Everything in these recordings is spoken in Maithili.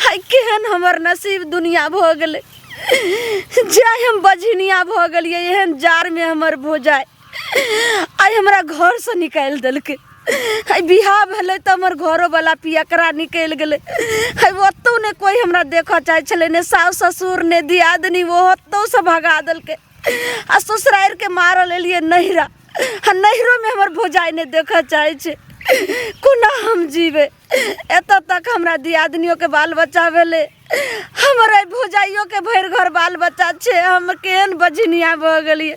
आइ केहन हमर नसीब दुनिया भऽ गेलै जाय हम बझनिया भऽ गेलियै एहन जाड़मे हमर भौजाइ आइ हमरा घरसँ निकालि देलकै। आइ बियाह भेलै तऽ हमर घरोवला पियकरा निकलि गेलै। आइ ओतहु नहि कोइ हमरा देखऽ चाहै छलै, नहि सासु ससुर नहि दियादनी, ओ ओतहुसँ भगा देलकै। आ ससुरारिके मारल एलियै नैहरा, आ नैहरोमे हमर भौजाइ नहि देखऽ चाहै छै। कोना हम जीबै? एतऽ तक हमरा दियादनियोके बाल बच्चा भेलै, हमर एहि भौजाइयोके भरि घर बाल बच्चा छै। हम केहन बझनिया भऽ गेलियै,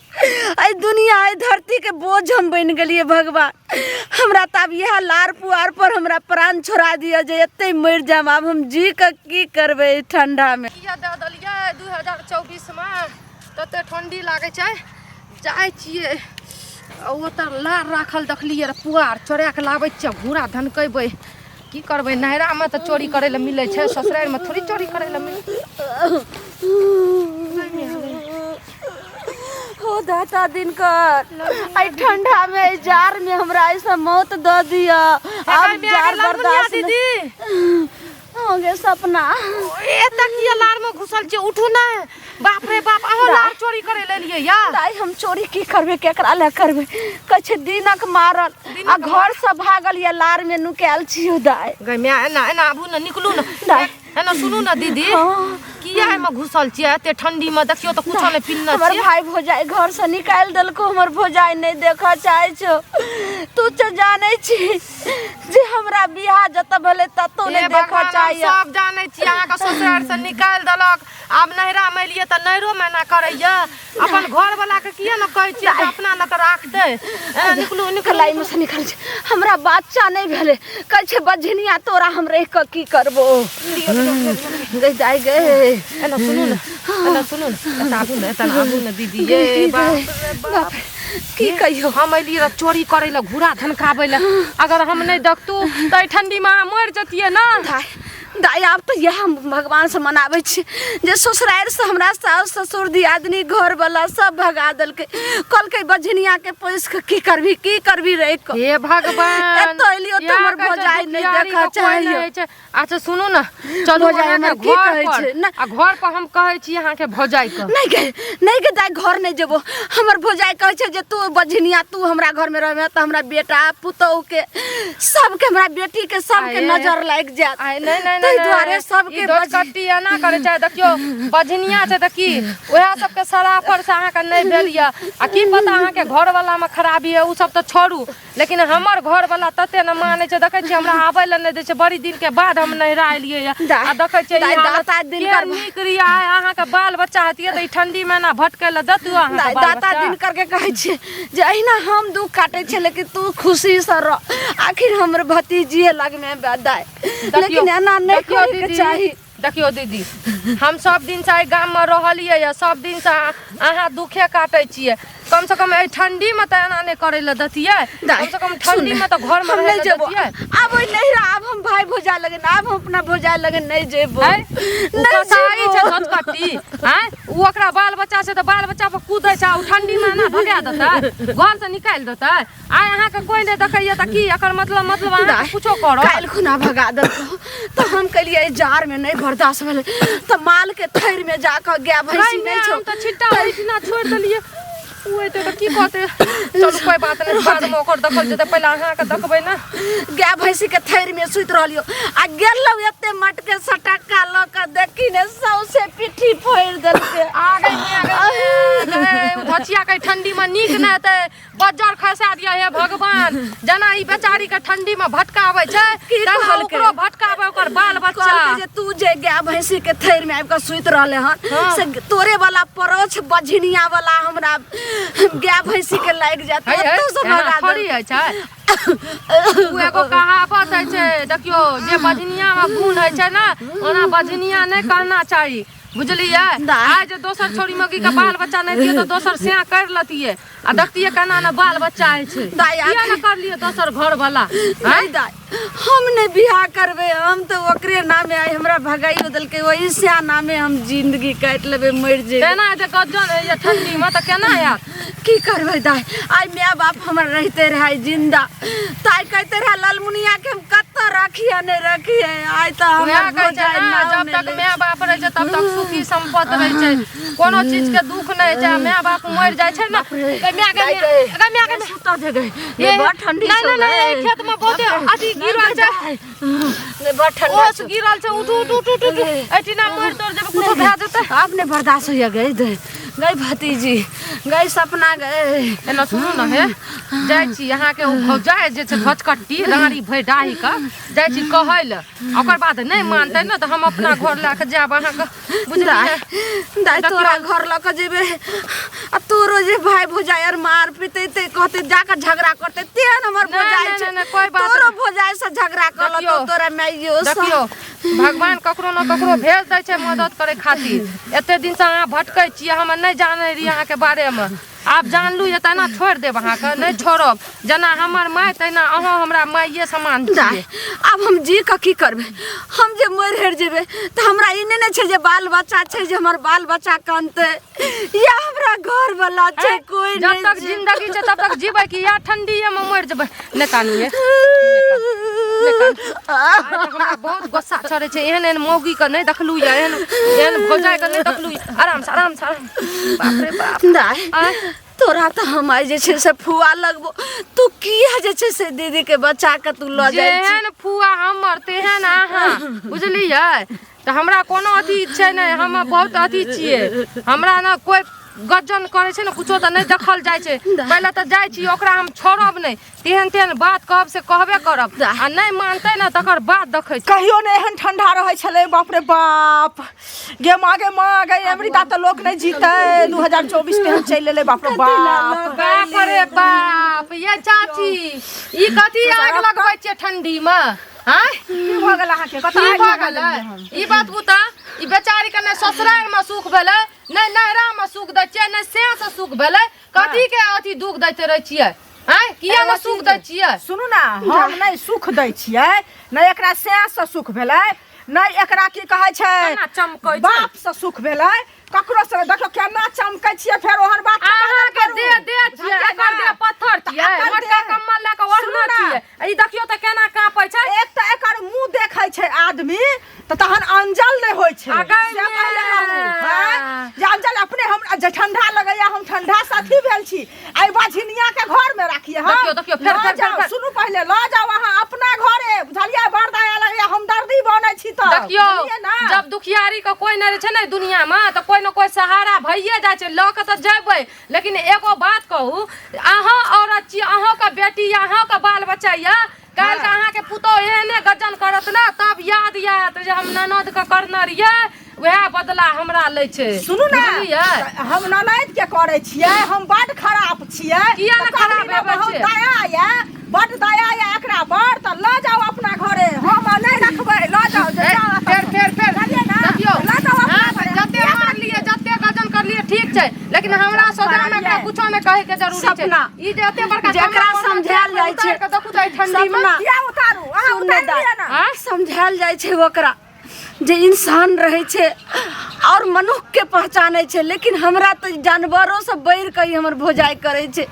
एहि दुनिया एहि धरतीके बोझ हम बनि गेलियै। भगवान हमरा तऽ आब इएह लार पुआर पर हमरा प्राण छोड़ा दिअ जे एतहि मरि जायब। आब हम जी कऽ की करबै एहि ठण्डामे? किया दऽ देलियै 2024मे तते ठण्डी लागै छै। जाइ छियै ओतऽ लार राखल देखलियै रऽ, पुआर चोरा कऽ लाबै छियै, घूरा धनकेबै। की करबै, नैहरामे तऽ चोरी करै लए मिलै छै, ससुरारिमे थोड़ी चोरी करै लए मिलै। हो दाता दिनकर, एहि ठंडा में एहि जाड़ में हमरा ऐसा मौत दऽ दिअ। आब जाड़ बर्दाश्त दीदी हो गे सपना। एतऽ किया लार में घुसल छियै? उठू ने। बाप रे बाप, अहाँ लार चोरी करे ले लिए या? दाई हम चोरी की करबै, केकरा ले करबै? कहै छै दिनक मारल आ घर से भागल या लार में नुकायल छियौ दाई। गै माय, एना एना आबू ने, निकलू ने। दाई। एना सुनू ने दीदी, हाँ। किया एहिमे घुसल छियै एते ठंडी में? देखियौ तऽ कुछो नहि पिन्हने हमर छियै। भाई भौजाई घर से निकालि देलको, हमर भौजाई नहि देखऽ चाहै छौ। तू तऽ जानै छी जे हमरा बियाह जतऽ भेलै ततौ हे नहि देखऽ भगवान, हम चाहैया। सब जानै छी, अहाँके ससुरारि से निकालि देलक, आब नैहरा मे एलियै तऽ नैहरो मे एना करैया। अपन घर वाला के किया ने कहै छियै जे अपना लग राखतै? एना निकलू निकलू। कलाई में से निकल छै। हमरा बच्चा नहि भेलै, कहै छै बझनिया तोरा हम रहि कऽ की करबो। गै दाइ गै। एना सुनू ने, एना सुनू ने, एतऽ आबू ने, एतऽ आबू ने दीदी। ये बाप रे बाप, की कहियौ, हम एलियै रह चोरी करै लए, घूरा धनकाबै लए। अगर हम नहि देखतू तऽ एहि ठंडी मे अहाँ मरि जतियै ने। दाइ दाइ, आब तऽ इएह हम भगवानसँ मनाबै छी जे ससुरारिसँ हमरा सासु ससुर दियादनी घरवला सब भगा देलकै, कहलकै बझनियाके पोसि कऽ की करबही, की करबही रहि कऽ। हे भगवान, एतऽ एलियै तऽ इएह हमर कहै छै, भौजाइ नहि दुखियारी देखऽ के कोइ नहि चाहैया। होइ छै। अच्छा सुनू ने, चलू भौजाइ अहाँके हमर की घर कहै पर छै? नहि। आ घर पर हम कहै छी अहाँके भौजाइ के। नहि गे, नहि गे दाइ, घर नहि जेबो। हमर भौजाइ कहै छै जे तू बझनिया, तू हमरा घरमे रहबे तऽ हमरा बेटा पुतोहु के सबके, हमरा बेटी के सबके आये। नजर लागि जायत। आइ नहि नहि ताहि नहि दुआरे ई सबके धोजकट्टी एना करै छै। देखियौ बझनिया छै तऽ की, उएह सबके सराफर से अहाँके नहि भेल यऽ, आ की पता अहाँके घरवलामे खराबी यऽ। ओ सब तऽ छोड़ू, लेकिन हमर घरवला तते ने मानै छै, देखै छियै हमरा आबै लए नहि दै छै। बड़ी दिनके बाद हम नैहरा एलियै यऽ आ देखै छियै ई दाइ, हालत। दाता दिनकर केहन नीक रिया है, अहाँके बाल बच्चा हेतियै तऽ ई ठंडीमे एना भटकै लए देतू अहाँके दाइ, बाल दाता बच्चा? दिनकर के कहै छियै जे अहिना हम दुख काटै छियै लेकिन तू खुशीसँ रह। आखिर हमर भतीजिए लगमे बा दाइ, लेकिन एना नहि देखियौ करैके दीदी, चाही। देखियौ दीदी, हम सब दिनसँ एहि गाममे रहलियै यऽ, सब दिनसँ अहाँ दुखे काटै छियै। कम से कम एहि ठंडीमे तऽ एना नहि करै लए देतियै। दाइ, कम से कम सुन, ठंडीमे तऽ घरमे हम रहै नहि लए जेबो देतियै। आब ओहि नैहरा, आब हम भाय भौजाइ लगन, आब हम अपना भौजाइ लगन नहि जेबो। है? ओ नहि कसाई छै जेबो। धोतकट्टी, आँय? ओ ओकरा बाल बच्चा छै तऽ बाल बच्चा पर कूदै छै, आ ओ ठंडीमे एना भगा देतै, घरसँ निकालि देतै। आइ अहाँके कोइ नहि देखैया तऽ की एकर मतलब? मतलब अहाँके दाइ, कुछो करत। काल्हि खुना भगा देलको तऽ हम कहलियै एहि जाड़मे नहि बर्दाश्त भेलै तऽ मालके थैरमे जाकऽ गाय भैंसी नहि नहि छौ हम तऽ छिट्टा ओहिठिना छोड़ि देलियै, ओ एतै तऽ की कहतै? चलू कोइ बात नहि, बादमे ओकर देखल जेतै, पहिले अहाँके देखबै ने। गाय भैंसी के थैरमे सुति रहलियो आ गेलहुँ एते मटके सटक्का लऽ कऽ, देखी ने सौंसे पिट्ठी फोड़ि देलकै। आ गई आ गई, धचिया के ठंडी में नीक नहि हेतै, बज्जर खसा दिया। हे भगवान, जेना ई बेचारी के ठंडी में भटकाबै छै की तेना कहलकै? ओकरो भटकाबै ओकर बाल बच्चा। कहलकै जे तू जे गाय भैंसी के थैर में आबि कऽ सुति रहले हन से तोरे वाला परोछ बझनिया वाला हमरा गाय भैंसी के लागि जायत, है, है, ओतौ से एना भगा थोड़ी देलकै। होइ छै। उ एगो कहावत होइ छै, देखियौ जे बझनिया में गुण होइ छै ने, ओना बझनिया नहि कहना चाही, बुझलियै? दाइ। आइ जे दोसर छौड़ी मौगी के बाल बच्चा नहि दियै तऽ दोसर सएह करि लतियै आ देखतियै केना ने बाल बच्चा होइ छै। दाइ, किया ने करलियै दोसर घर वाला? नहि दाइ, हम नहि बियाह करबै। हम तऽ ओकरे नामे आइ हमरा भगाइयो देलकै, ओही सएह नामे हम जिंदगी काटि लेबै, मरि जेबै। केना जे गजन होइए ठंडीमे तऽ केना हैत? की करबै दाइ, आइ माय बाप हमर रहिते रहै जिंदा तऽ आइ कहिते रहै ललमुनिया के हम कतऽ रखिए नहि रखिए। आइ तऽ उएह हमर कहै छै भौजाइ ने नाम तब तक सुखी सम्पत्ति रहै छै कोनो चीज के दुख नहि छै माय बाप मरि जाइ छै ने गै माय गै गै माय गै सुता दे गई ये बड़ ठंडी नहि नहि नहि एहि खेत में बहुते अथी गिरल छै नहीं बड़ ठंडा ओस गिरल छै उठू उठू उठू उठू एहिठिना मरि तोड़ जेबै कुछो भए जेतै आब नहीं बर्दाश्त होइया गई दे गई भतीजी गई सपना गई एना सुनू ने हे जाइ छी अहाँके ओ भौजाइ जे छै भचकट्टी रानी भरि डाही कऽ जाइ छी कहै लए आ ओकर बाद नहि मानतै ने तऽ हम अपना घर लए कऽ जायब अहाँके बुझलियै दाइ तोरा घर लऽ कऽ जेबै आ तोरो जे भाय भौजाइ आर मार पीते ते कहते जाकऽ झगड़ा करते तेहन हमर नहि, भौजाइ नहि, छै नहि, कोइ बात तोरो नहि। भौजाइ से झगड़ा कऽ देखियौ। लतौ तोरा माइयो से देखियौ भगवान ककरो ने ककरो भेज दै छै मदद करै खातिर एते दिनसँ अहाँ भटकै छियै हम नहि जानै रहियै अहाँके बारेमे आब जानलू जे तेना छोड़ि देब अहाँके नहि छोड़ब जेना हमर माय तहिना अहाँ हमरा माइए समान दाइ छियै आब हम जी कऽ की करबै हम जे मरि हेर जेबै तऽ हमरा ई नहि ने छै जे बाल बच्चा छै जे हमर बाल बच्चा कानतै या हमरा घर वाला छै कोई जब नहि तक छै। जिंदगी छै तब तक जीबै कि या ठंडीए में मरि जेबै नहि कानू ये आइ तऽ हमरा बहुत गुस्सा चढ़ै छै एहन एहन मौगी के नहि देखलू या एहन एहन भौजाइ के नहि देखलू आराम से आराम से आराम बाप रे बाप दाइ आँय तोरा तऽ हम आइ जे छै से फुआ लगबो तू किया जे छै से दीदी के बच्चा के तू लऽ जाइ छी जेहन फुआ हमर तेहन अहाँ बुझलियै तऽ हमरा कोनो अथी छै नहि हम बहुत अथी छियै हमरा ने कोइ गजन करै छै ने कुछो तऽ नहि देखल जाइ छै पहिले तऽ जाइ छी ओकरा हम छोड़ब नहि तेहन तेहन बात कहब से कहबे करब आ नहि मानतै ने तकर बाद देखै छी कहियो नहि एहन ठंडा रहै छलै बाप रे बाप गे माँ गे माँ गे अमृता तऽ लोक नहि जीतै 2024 तेहन चलि एलै बाप रे बाप बाप रे बाप ये चाची ई कथी आग लगबै छियै ठंडी मे आँय की भऽ गेल अहाँके कतऽ की आगि भऽ लगा गेलै देलियै हम? ई बात बता ई बेचारी के नहि ससुराल मे सुख भेलै नहि नैहरा मे सुख दै छियै नहि सैं से सुख भेलै कथी के अथी दुख दैत रहै छियै आँय किया नहि सुख दै छियै सुनू ने हम नहि सुख दै छियै नहि एकरा सैं सुख भेलै नहि एकरा की कहै छै केना चमकै छै? बाप से सुख भेलै ककरो से देखो केना चमकै छियै फेर ओहन बात के अहाँ बाजल के करू। दे दे छियै बुझलियै एकर ने? दे पत्थर छियै एकर मोटका देह- कम्बल लए कऽ ओढ़ने सुनू ने। छियै आ ई देखियौ तऽ केना काँपै छै एक तऽ एकर मुंह देखै छै आदमी तऽ तहन अंजल नहि होइ छै आ गै से पहिले कहू, माय। हैं? जे अंजल अपने हम जे ठंडा लगैया हम ठंडा से अथी भेल छी आइ बझिनिया के घर में राखिए हम देखियौ, देखियौ, फेर, लऽ फेर, जाउ, फेर। सुनू पहिले लऽ जाउ अहाँ अपना घरे बुझलियै बड़ दया लगैया हम दर्दी बनै छी तऽ देखियौ बुझलियै ने जब दुखियारी के कोई नहि रहै छै ने दुनिया में तऽ कोई ने कोई सहारा भइए जाइ छै लऽ के तऽ जेबै लेकिन एगो बात कहू अहाँ औरत छी अहाँके बेटी या अहाँके बाल बच्चा यऽ काल्हि के अहाँके पुतोह एहने गजन करत ने तब याद आयत जे हम ननद के करने रहियै वएह बदला हमरा लै छै सुनू ने बुझलियै हम ननैद के करै छियै हम बड खराब छियै किया ने तऽ खराब कहली ने हेबै बहुत छियै? दया यऽ बड दया यऽ एकरा पर तऽ लऽ जाउ अपना घरे हम नहि रखबै लऽ जाउ जे ए, जाउ एतऽ फेर सँ। फेर फेर बुझलियै ने देखियौ लऽ जाउ अपना हाँ, घरे जते मारलियै जते गजन करलियै ठीक छै लेकिन हमरा सोझा मे एकरा कुछो नहि कहै के जरूरी छै सपना। ई जे एते बड़का जेकरा कमरा समझायल जाइ छै। उतारि के देखू तऽ एहि ठंडी मे सपना। किया उतारू अहाँ सुन ने उतारि दाइ। लिअ ने आँय? समझायल जाइ छै ओकरा जे इंसान रहै छै आओर मनुखके पहचानै छै लेकिन हमरा तऽ जानवरोसँ बढ़ि कऽ ई हमर भौजाइ करै छै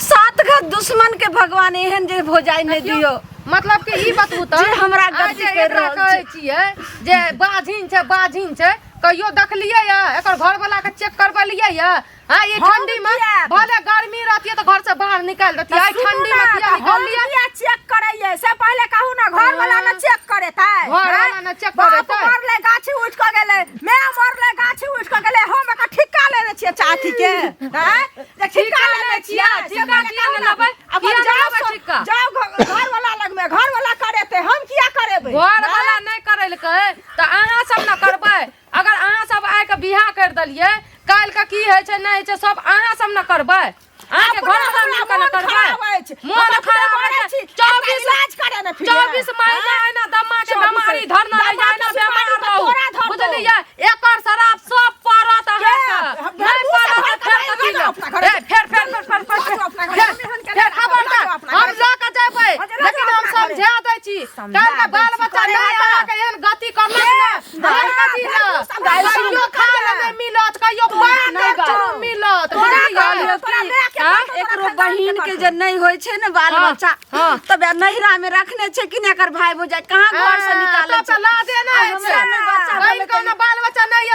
सात घर दुश्मनके भगवान एहन जे भौजाइ नहि दियौ मतलब कि ई बतबू तऽ जे हमरा आइ गलती जे करि एकरा रहल कहै छै। छियै जे बाझिन छै बाझिन छै कहियो देखलियै या एकर घरवला के चेक करबेलियै या हाँ ई हम ठंडी में किएक? भले गर्मी रहतियै तऽ घर से बाहर निकालि देतियै आइ सुनू ठंडी ने, में किया तऽ हम निकाललियै किया चेक करैये से पहिले कहू ने घर वाला ने चेक करेतै घरवाला ने चेक बाप करेतै। मरलै गाछी उठि कऽ गेलै माय मरलै गाछी उठि कऽ गेलै हम एकर ठिक्का लेने छियै चाची के हैं जे ठिक्का ठिक्का लेने लै छियै छियै, से ठिक्का पहिले किया कहू ने ने। लेबै? अपन किया ने जाउ लेबै ठिक्का? जाउ घर वाला लगमे घर वाला करेतै हम किया करेबै घर वाला नहि करेलकै तऽ अहाँ सब ने करबै अगर अहाँ सब आइ के बियाह कर देलियै काल्हि के की होइ छै नहि होइ छै सब अहाँ सब ने करबै अहाँके अपने घर वाला हमरा मिल के ने मोन करबै खराब अछि। मोन हम अपने खराब मरै अछि छी। चौबीस एकर इलाज करे ने फिर। 24 महीना एना दम्मा के 24 बीमारी धरना रहि दम्मा एना के बेमार बीमारी तऽ रहू तोरा धरतौ। बुझलियै एकर शराब सब पड़त अहाँके हम नहि मुँह से पड़त भर तऽ फेर के कथी लऽ जाउ अपना घरे। ए, फेर फेर फेर फेर फेर लऽ जाउ अपना घरे। फेर हम एहन के फेर नहि राखब, लऽ खबरदार जाउ अपना हम घरे। लऽ के जेबै हँ, जे लऽ लेकिन जाउ हम अपना घरे। समझा दै छी काल्हि के दै बाल छी, बच्चा करे नहि हँ तऽ। अहाँके एहन गति करलक ने दाइ, एहन गति दाइ, ने दाइ, कहियो खाय लए नहि मिलत कहियो पान नहि के चूरू मिलत तोरा बुझलियै? कहलियौ तोरा माय के आँय? करतौ, तोरा एकरो खानदान के बहिन के करतौ। जे नहीं होइ छै ने बाल हाँ, बच्चा हाँ। तब नहिरा में रखने छै कि ने एकर भाई भौजाइ कहाँ घर से निकाले तब छै तऽ लाजे नहि आ होइ छै हमरा नहि बच्चा बहिन भेलै के ने बाल बच्चा नहि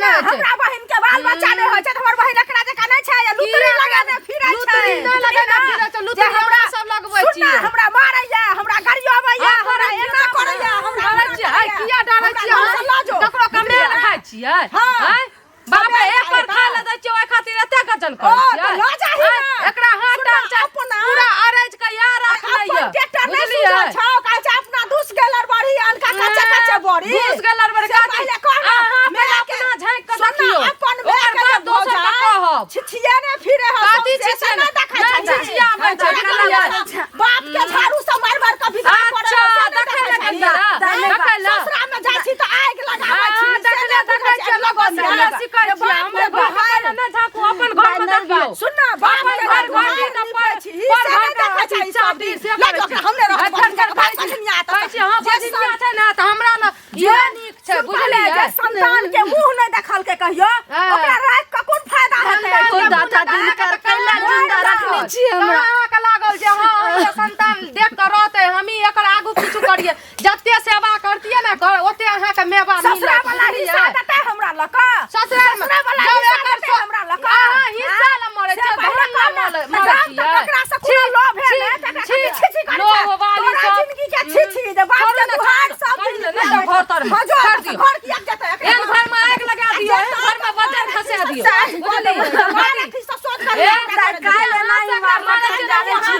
नहि होइ छै। हमरा बहिन के बाल बच्चा नहि होइ छै तऽ हमर बहिन एकरा जकाँ नहि छै आ लुतरी लगेने फिरै छै लुतरी नहि लगेने फिरै छै, जे लुतरी हमरा हमरा सब लगबै सुन ने, छियै। हमरा मारैया हमरा गरियाबैया हँ, हमरा करै छियै एना तब ने। करैया हमरा डरै एना छियै, आइ करैया। किया डरै हमरा छियै घरसँ अहाँ? लऽ जो। ककरो कमेल खाइ छियै हँ। आँय? बाप रे कमेल एक पर खाइ खाय लए दै छियै ओहि खातिर एते गजन ओ, करै तऽ छियै लऽ जाही आँय? ने। एकरा हाथ सुन ने, टांग छै अपना- पूरा अरैज के यार रखने अपन यऽ ट्रैक्टर नहि बुझलियै सुझल छौ, कहै छै अपना दुस गेलर बड़ी, अनका कच्चे कच्चे बड़ी। घुस गेलर बड़ी, से काची। पहिले कह ने, अहाँ पहिले मेला के- अपना झाँकि कऽ सुन ने, देखियौ। अपन माय ओकर के बाद जे दोसर के भौजाइ, कहब। छिछिए ने फिरे हौ, काची सौंसे से छिछिए नहि ने? देखै नहि छै। छिछियाबै छै, बुझलियै? बाप के झाड़ू से मारि मारि कऽ विदा करै अच्छा, हौ, से नहि देखै लए देखै छै। गेलियै रऽ? देखै लए? ससुरा में जाइ छी तऽ आगि लगाबै छी, अहाँ से देखले नहि देखै बुझै छियै छै, लोको लगन से यऽ। सीखै जे छियै बाप हमर के घर के दुहार पहिले नहि झाँकू अपन घर मे देखियौ सुन ना, बाप अपन के घर दुहार घर भी तऽ नीपै पर छी, पर से घर नहि के देखै छै अथी ई सब चाटी दिन। से लऽ करै जाउ, छी। हम नहि रहब, आ बजनिया घर के भाग कहै छी बजनिया तऽ कहै छी हँ जे बजनिया छै ने तऽ हमरा लग इएह नीक छै सुन पहिले, बुझलियै जे संतान के मुंह नहि देखलकै कहियो हँ। ओकरा राखि कऽ कोन फायदा हेतै संतान के ओ दाता मुँह दिनकर देखा कऽ कैला जिंदा रखने छी हमरा तहन अहाँके लागल जे हँ हमरे संतान देख कऽ रहतै हमही एकर आगू पीछू करियै जते सेवा करतियै ने घर ओते अहाँके मेवा मिलत ससुरा वाला हिस्सा बुझलियै देतै हमरा लऽ कऽ ससुराल में ससुरा वाला जब हिस्सा एकर देतै हमरा लऽ कऽ अहाँ हिस्सा लए मरै से छियै, पहिले धन लए कह ने, मरै तऽ जाम तऽ छियै। ककरा से कोनो लोभ है ने तकरा छी, खातिर छी छी करै लोभ छै। वाली तोरा सब। जिंदगी के छी छी जे बाप छोड़ू के ने, दुहार छोड़ू सब ने, दिन नहि तऽ घर तरमे। हँ जो, छोड़ दियौ। घर किया जेतै एकरा? एहन घर में आगि लगा दियौ एहन घर में बजर खसा दियौ बुझलियै काल्हि एनाही मारलक, हम जानै छी।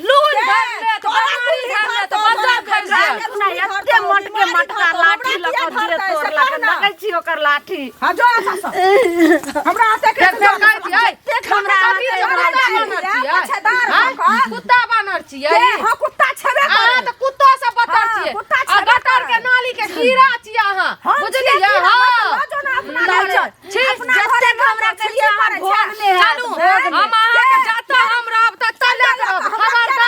लूल धरि लेत बेमारी धरि लेत बजर खसि जायत अपना एते मोटके मटका लाठी लऽ कऽ देह तोड़लक देखै छी ओकर लाठी हँ जो अच्छा से। हमरा एते फेर फेर कहै छियै एतेक हमरा कथी अहाँके छै, मारै कुत्ता छी। बानर छियै पछेदार आँय? भऽ कऽ। कुत्ता बानर छियै के हँ कुत्ता छेबे अहाँ करे तऽ कुत्तो से बदतर हाँ, छियै कुत्ता आ छेबे गटर करे। के नाली के कीड़ा छियै अहाँ हम बुझलियै छियै कीड़ा, हाँ